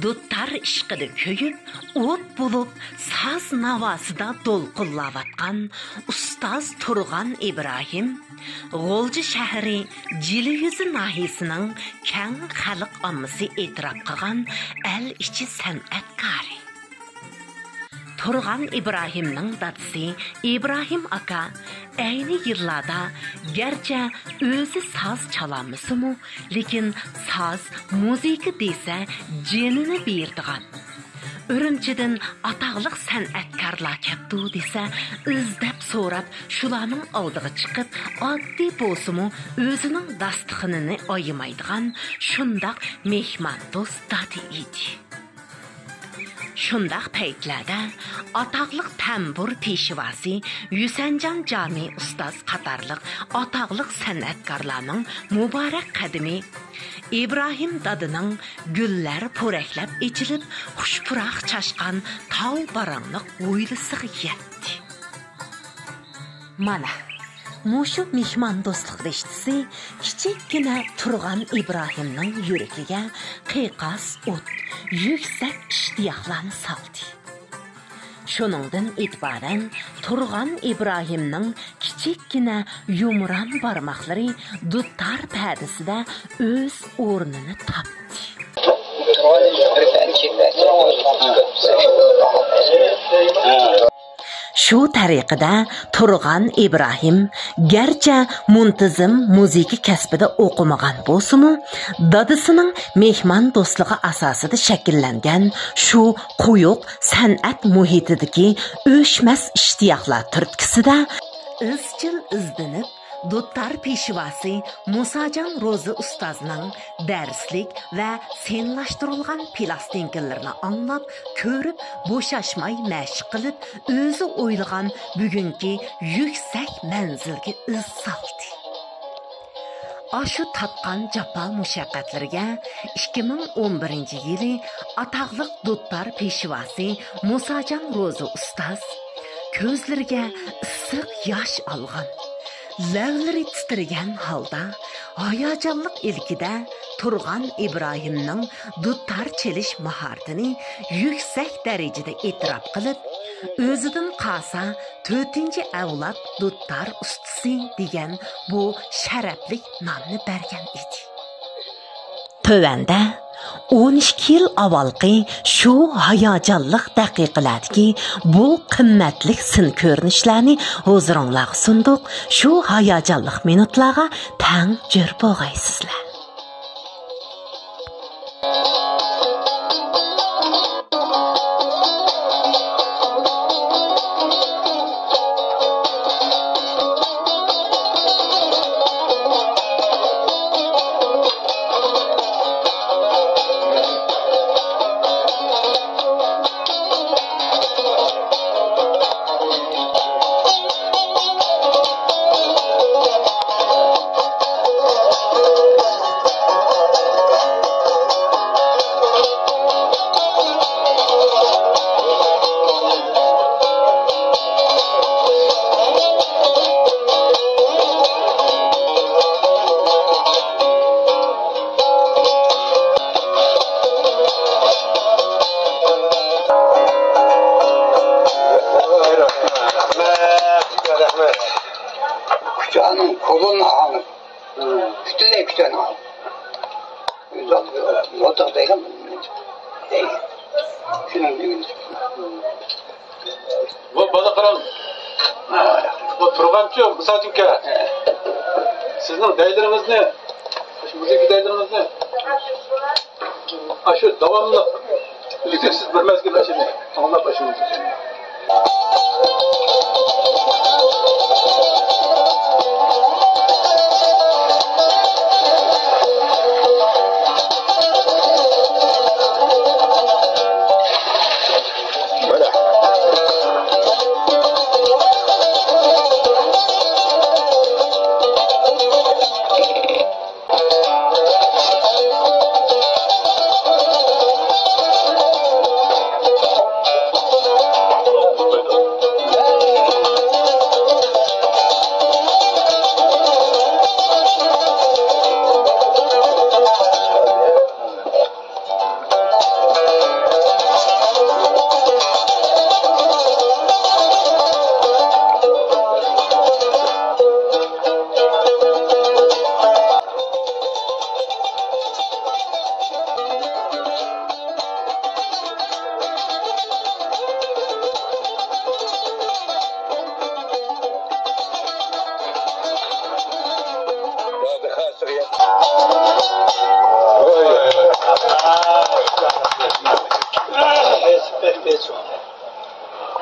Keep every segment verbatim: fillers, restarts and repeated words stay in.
دۇتار ئىشقىدا كۆيۈپ، ئوت بولۇپ ساز ناۋاسىدا دولقۇنلاۋاتقان ئۇستاز تۇرغان ئىبراھىم غۇلجا شەھىرى جىلى يۈزى ناھىيىسىنىڭ كەڭ خەلق ئاممىسى ئېتىراپ قىلغان ئەل ئىچى سەنئەتكارى. تۇرغان ئىبراھىمنىڭ دادىسى ئىبراھىم ئاكا ئەينى يىللاردا گەرچە ئۆزى ساز چالالمىسىمۇ، لېكىن ساز، مۇزىكا دېسە جېنىنى بېرىدىغان، ئۈرۈمچىدىن ئاتاقلىق سەنئەتكارلار كەپتۇ دېسە، ئىزدەپ سوراپ شۇلارنىڭ ئالدىغا چىقىپ، ئاددىي بولسىمۇ ئۆزىنىڭ داستىخىنىنى ئايىمايدىغان شۇنداق مېھماندوست دادا ئىدى. شۇنداق پەيتلەردە ئاتاقلىق تەمبۇر پېشۋاسى يۈسەنجان جامى ئۇستاز قاتارلىق ئاتاقلىق سەنئەتكارلارنىڭ مۇبارەك قەدىمى ئىبراھىم دادىنىڭ گۈللەر پورەكلەپ ئېچىلىپ، خۇش پۇراق چاچقان تاۋ باراڭلىق ھويلىسىغا يەتتى. مانا، مۇشۇ مېھماندوستلۇق رىشتىسى كىچىككىنە تۇرغان ئىبراھىمنىڭ يۈرىكىگە قىيقاس ئوت، يۈكسەك ئىشتىياقلارنى سالدى. شۇنىڭدىن ئېتىبارەن تۇرغان ئىبراھىمنىڭ كىچىككىنە يۇمران بارماقلىرى دۇتار پەدىسىدە ئۆز ئورنىنى تاپتى. شۇ تەرىقىدە تۇرغان ئىبراھىم گەرچە مۇنتىزىم مۇزىكا كەسپىدە ئوقۇمىغان بولسىمۇ، دادىسىنىڭ مېھماندوستلۇقى ئاساسىدا شەكىللەنگەن شۇ قويۇق سەنئەت مۇھىتىدىكى ئۆچمەس ئىشتىياقلار تۈرتكىسىدە ئىزچىل ئىزدىنىپ، دۇتار پېشۋاسى مۇساجان روزى ئۇستازنىڭ دەرسلىك ۋە سېنلاشتۇرۇلغان پىلاستىنكىلىرىنى ئاڭلاپ، كۆرۈپ، بوشاشماي مەشىق قىلىپ، ئۆزى ئويلىغان بۈگۈنكى يۈكسەك مەنزىلگە ئىز سالدى. ئاشۇ تارتقان جاپا مۇشەققەتلىرىگە ئىككى مىڭ ئون بىرىنچى يىلى ئاتاقلىق دۇتار پېشۋاسى مۇساجان روزى ئۇستاز كۆزلىرىگە ئىسسىق ياش ئالغان، لەۋلىرى تىترىگەن ھالدا، ھاياجانلىق ئىلكىدە تۇرغان ئىبراھىمنىڭ دۇتار چېلىش ماھارىتىنى يۈكسەك دەرىجىدە ئېتىراپ قىلىپ، ئۆزىدىن قالسا تۆتىنچى ئەۋلاد دۇتار ئۇستىسى دېگەن بۇ شەرەپلىك نامنى بەرگەن ئىدى. تۆۋەندە ئون ئىككى يىل ئاۋۋالقى شۇ ھاياجانلىق دەقىقىلەردىكى بۇ قىممەتلىك سىن كۆرۈنۈشلەرنى ھۇزۇرۇڭلارغا سۇندۇق. شۇ ھاياجانلىق مىنۇتلارغا تەڭ جۆر بولغايسىزلەر. كۇچانىڭ كولوننا ئاڭلىدىم. پۈتۈنلەي كۈچەن ئاڭلىدىم. ئۇزاق، ئۇزاق دەيدۇ. شۇنىڭ دېگىنى. بۇ بالا قاراڭ. بۇ تۇرغانچۇ، مۇساجىنكە. سىزنىڭ دەيلىرىڭىزنى، شۇ مۇزىكا دەيلىرىڭىزنى ئاشۇ داۋاملىق ئۈزلۈكسىز بىر مەزگىل ئاشۇنى ئاڭلاپ ئاشۇ.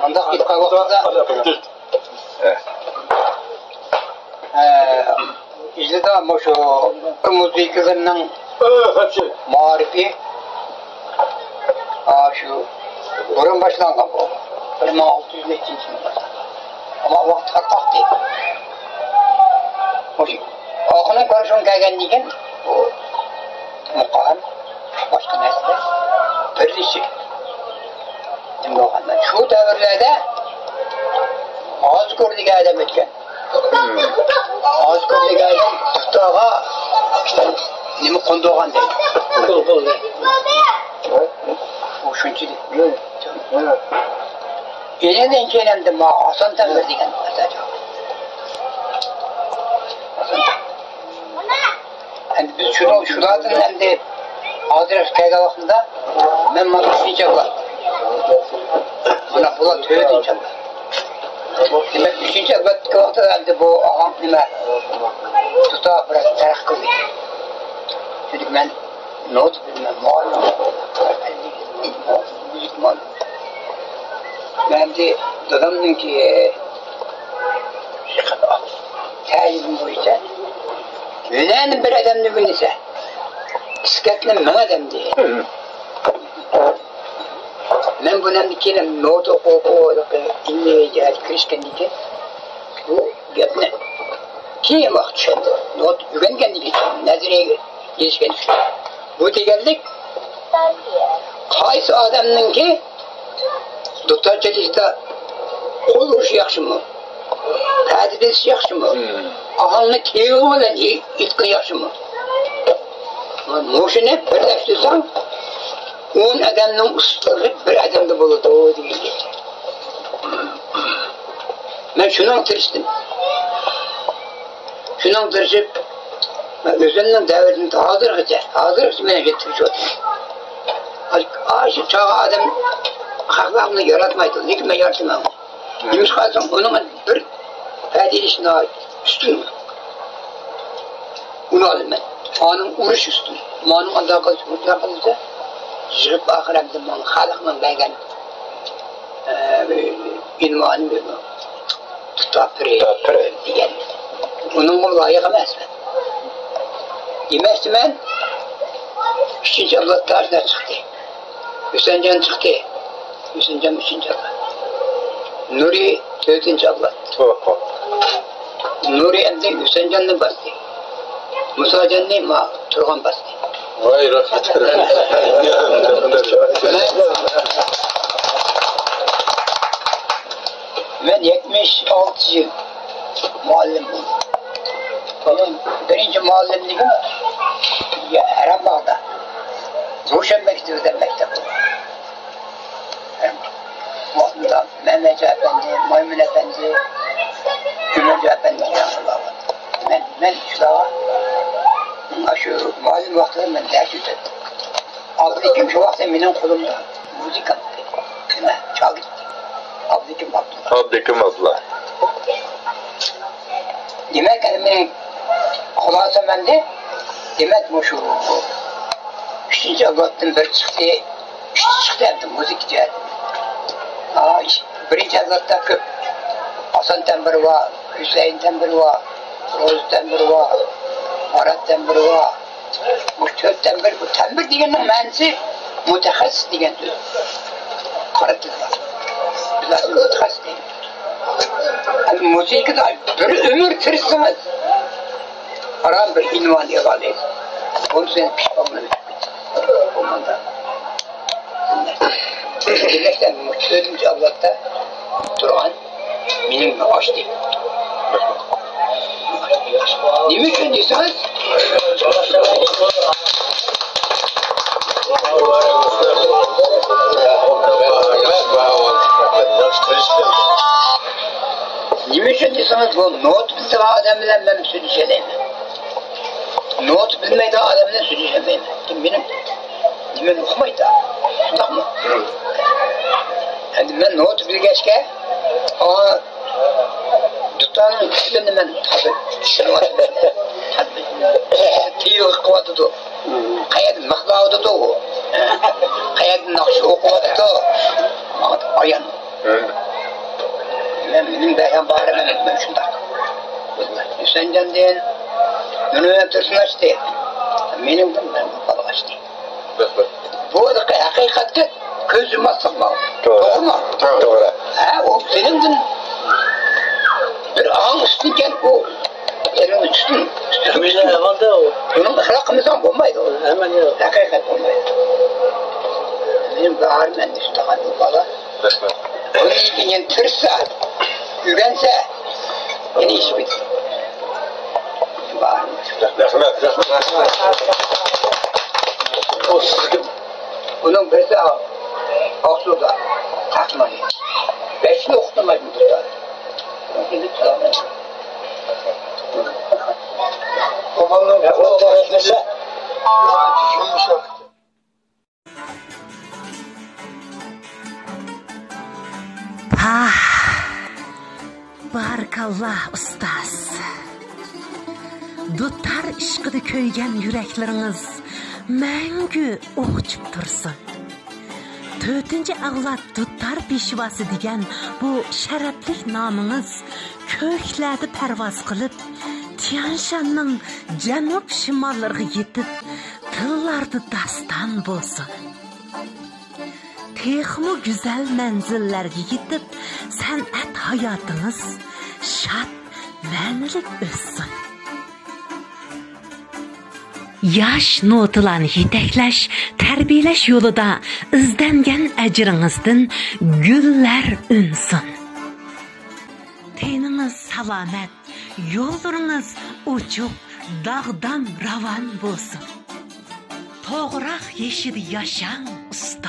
مۇنداق ئېيتقان ۋاقتىدا، ئە، ئىلىدا مۇشۇ مۇزىكىلىرىنىڭ مائارىپى، ئا، شۇ بۇرۇن باشلانغان بۇ. بىر مىڭ ئالتە يۈز نەچچىنچى يىل باشلانغان. ئەمما ۋاقىت قاقتى. مۇشۇ ئاخۇنۇم كارشۇن كەلگەندىن كېيىن بۇ مۇقام، باشقا نەرسىلەر بىرلىشىپ نېمە بولغاندا، شۇ دەۋرلەردە ھازىكور دېگەن ئادەم ئۆتكەن. ھازىكور دېگەن ئادەم دۇتارغا نېمە قوندۇرغان دەيدۇ. قول، قول. ئۇ شۇنچىلىك. ئېنىڭدىن كېيىن ئەمدى ما ھاسان تەمبىر دېگەن ئاتايدۇ. ئەمدى بىز شۇنىڭ، شۇلاردىن ئەمدى ھازىر كەلگەن ۋاقتىدا مەن مانا ئۈچىنچى ئەۋلاد. مانا بۇلار تۆتىنچى ئەۋلاد. دېمەك، ئۈچىنچى ئەۋلادتىكى ۋاقتىدا ئەمدى بۇ ئاغام نېمە، دۇتار بىراز تەرەققىي قىلدى. چۈنكى مەن نوتا بىلمەم، مۇئەللىم، مۇزىكا مۇئەللىمى. مەن ئەمدى دادامنىڭكى تەلىمى بويىچە ھۈنەرنى بىر ئادەمدە ئۆگىنىسە، ئىسكەتنى مىڭ ئادەمدە. مەن بۇنى ئەمدى كېيىن نوتا ئوقۇپ، ئوقۇپ، ئىلمىي جەھەتكە كىرىشكەندىن كېيىن بۇ گەپنى كېيىن ۋاقىت چۈشەندىم. نوتا ئۆگەنگەندىن كېيىن نەزەرىيەگە ئېرىشكەن. بۇ دېگەنلىك، قايسى ئادەمنىڭكى دۇتار چېلىشتا قول ئۇرۇش ياخشىمۇ؟ پەدە بېسىش ياخشىمۇ؟ مم. ئاھاڭنى تىلى بىلەن ئېيتقىنى ياخشىمۇ؟ مۇشۇنى بىرلەشتۈرسەڭ، ئون ئادەمنىڭ ئۇستىلىقى بىر ئادەمدە بولىدۇ دېگەن گەپ. مەن شۇنىڭغا تىرىشتىم. شۇنىڭغا تىرىشىپ، مەن ئۆزۈمنىڭ دەۋرىدىن ھازىرغىچە، ھازىرغىچە مەن شۇ تىرىشىۋاتىمەن. ئاشۇ چاغ ئادەم خەقلەر ئۇنى ياراتمايدۇ، لېكىن مەن يارىتىمەن. نېمىشقا دېسەڭ، ئۇنىڭ بىر پەدىلىشى ناھايىتى ئۈستۈن. ئۇنى ئالىمەن. ئانىڭ ئۇرۇش ئۈستۈن. مانىڭ ئانداق قىلسا، مۇنداق قىلسا، يىغىپ ئاخىر ئەمدى ماڭا خەلقنىڭ بەرگەن، ئە، ئىنۋانى بىر تۇتاپىرى دېگەن. ئۇنىڭغا لايىق ئەمەسمەن. دېمەكچىمەن، ئۈچىنچى ئەۋلاد تاجىدا چىقتى. ھۈسەنجان چىقتى. ھۈسەنجان ئۈچىنچى ئەۋلاد. نۇرى تۆتىنچى ئەۋلاد. نۇرى ئەمدى ھۈسەنجاننى باستى. مۇساجاننى ما تۇرغان باستى. ۋاي، رەھمەت. مەن يەتمىش ئالتە يىل مۇئەللىم بولدۇم. مېنىڭ بىرىنچى مۇئەللىملىكىم ھەرەمباغدا، روشەن مەكتىۋى دەپ مەكتەپ بار. ۋاقتىدا مەمەتجان ئەپەندى، مايمۇن ئەپەندى، ئۆمەرجان ئەپەندى، مەن، مەن شۇلارغا، ئاشۇ مۇئەللىم ۋاقتىدا مەن دەرس ئۆتەتتىم. ئابلىكىم شۇ ۋاقىتتا مېنىڭ قولۇمدا مۇزىكانت، نېمە، شاگىرت. ئابلىكىم ئابدۇللا. ئابلىكىم ئابدۇللا. دېمەك، ئەمدى خۇلاسە مەندە، دېمەك، مۇشۇ ئۈچىنچى ئەۋلادتىن بىر چىقتى، ئۈچ چىقتى ئەمدى مۇزىكا جەھەتتىن. ئا، ئىش-، بىرىنچى ئەۋلادتا كۆپ. ھاسان تەمبىر بار، ھۈسەيىن تەمبىر بار، روزى تەمبىر بار، مارات تەمبىر بار. بۇ تۆت تەمبىر، بۇ تەمبىر دېگەننىڭ مەنىسى مۇتەخەسسىس دېگەن سۆز. قارا تىلدا. بىز ھازىر مۇتەخەسسىس دەيمىز. ھازىر مۇزىكىدا بىر ئۆمۈر تىرىشسىڭىز، ئاران بىر ئۇنۋان ئېلىۋالايسىز. بولمىسا پىشقانلىق. بولمامدا. تۆتىنچى ئەۋلادتا تۇرغان مېنىڭ ئاشتى. نېمە ئۈچۈن دېسىڭىز، نېمە ئۈچۈن دېسىڭىز، بۇ نوتا بىلىدىغان ئادەم بىلەن مەن سۆزلىشەلەيمەن. نوتا بىلمەيدىغان ئادەم بىلەن سۆزلىشەلمەيمەن. مېنىڭ نېمەمنى ئۇقمايدۇ. شۇنداقمۇ؟ ئەمدى مەن نوتا بىلگەچكە، ئا، دۇتارنىڭ ئىسمىنى مەن تازا چۈشىنىۋاتىمەن. تىلغا قىلىۋاتىدۇ. قەيەردە مىخلاۋاتىدۇ ئۇ؟ قەيەردە ناخشا ئوقۇۋاتىدۇ؟ ماڭا ئايان. مەن مېنىڭ بەرگەن باھرىمەن، مەن شۇنداق. ھۈسەنجاندىن مېنى ئۆلتۈرسۇن ئاچتى. مېنىڭ بالىغا ئاچتى. بۇ ھەقىقەتكە كۆز يۇماسلىق بار. توغرا. توغرىمۇ؟ توغرا. ھە، ئۇ سېنىڭدىن بىر ئاڭ ئۈستۈنكەن ئۇ. سېنىڭ ئۈستۈن، ئۈستۈن. بۇنىڭغا خىلاپ قىلمىساڭ بولمايدۇ. ھەقىقەت بولمايدۇ. مېنىڭ باھرىمەن شۇنداق بالا. رەھمەت. ئۇنى كېيىن تىرىشسا، ئۆگەنسە، يەنە ئېشىپ كېتىدۇ. رەھمەت، رەھمەت. ئۇ سىزگە، ئۇنىڭ بىرسى ئاقسۇدا تاقماي. بەشنى ئوقۇتمايدۇ بۇلار. ئۇ بالىنىڭ پاھ، بارىكاللا ئۇستاز. دۇتار ئىشقىدا كۆيگەن يۈرەكلىرىڭىز مەڭگۈ ئوخچۇپ تۇرسۇن. تۆتىنچى ئەۋلاد دۇتار پېشۋاسى دېگەن بۇ شەرەپلىك نامىڭىز كۆكلەردە پەرۋاز قىلىپ، تيەنشاننىڭ جەنۇب شىماللىرىغا يېتىپ، تىللاردا داستان بولسۇن. تېخىمۇ گۈزەل مەنزىللەرگە يېتىپ، سەنئەت ھاياتىڭىز شاد، مەنىلىك ئۆتسۇن. ياش نوتىلارنى يېتەكلەش، تەربىيەلەش يولىدا ئىزدەنگەن ئەجرىڭىزدىن گۈللەر ئۈنسۇن. تېنىڭىز سالامەت، يوللىرىڭىز ئوچۇق، داغدام راۋان بولسۇن. توغراق يېشىدا ياشاڭ، ئۇستاز.